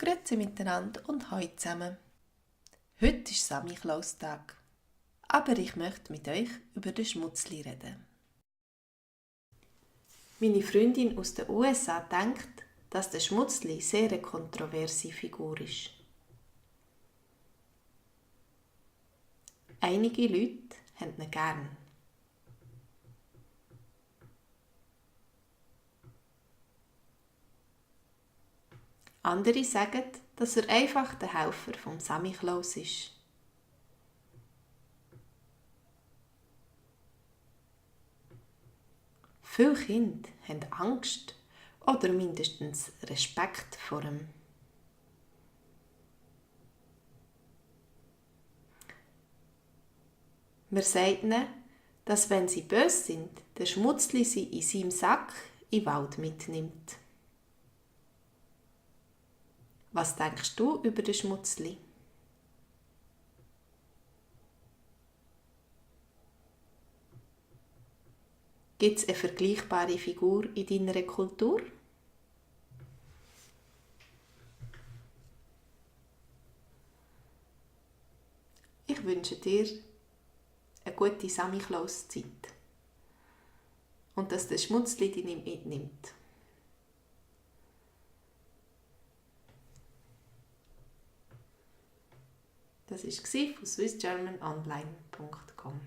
Grüezi miteinander und hallo zusammen. Heute ist Samichlaustag, aber ich möchte mit euch über den Schmutzli reden. Meine Freundin aus den USA denkt, dass der Schmutzli sehr eine kontroverse Figur ist. Einige Leute haben ihn gern. Andere sagen, dass er einfach der Helfer vom Samichlaus ist. Viele Kinder haben Angst oder mindestens Respekt vor ihm. Man sagt ihnen, dass wenn sie böse sind, der Schmutzli sie in seinem Sack in den Wald mitnimmt. Was denkst du über den Schmutzli? Gibt es eine vergleichbare Figur in deiner Kultur? Ich wünsche dir eine gute Samichlaus-Zeit und dass der Schmutzli dich nicht mitnimmt. Das war von swissgermanonline.com.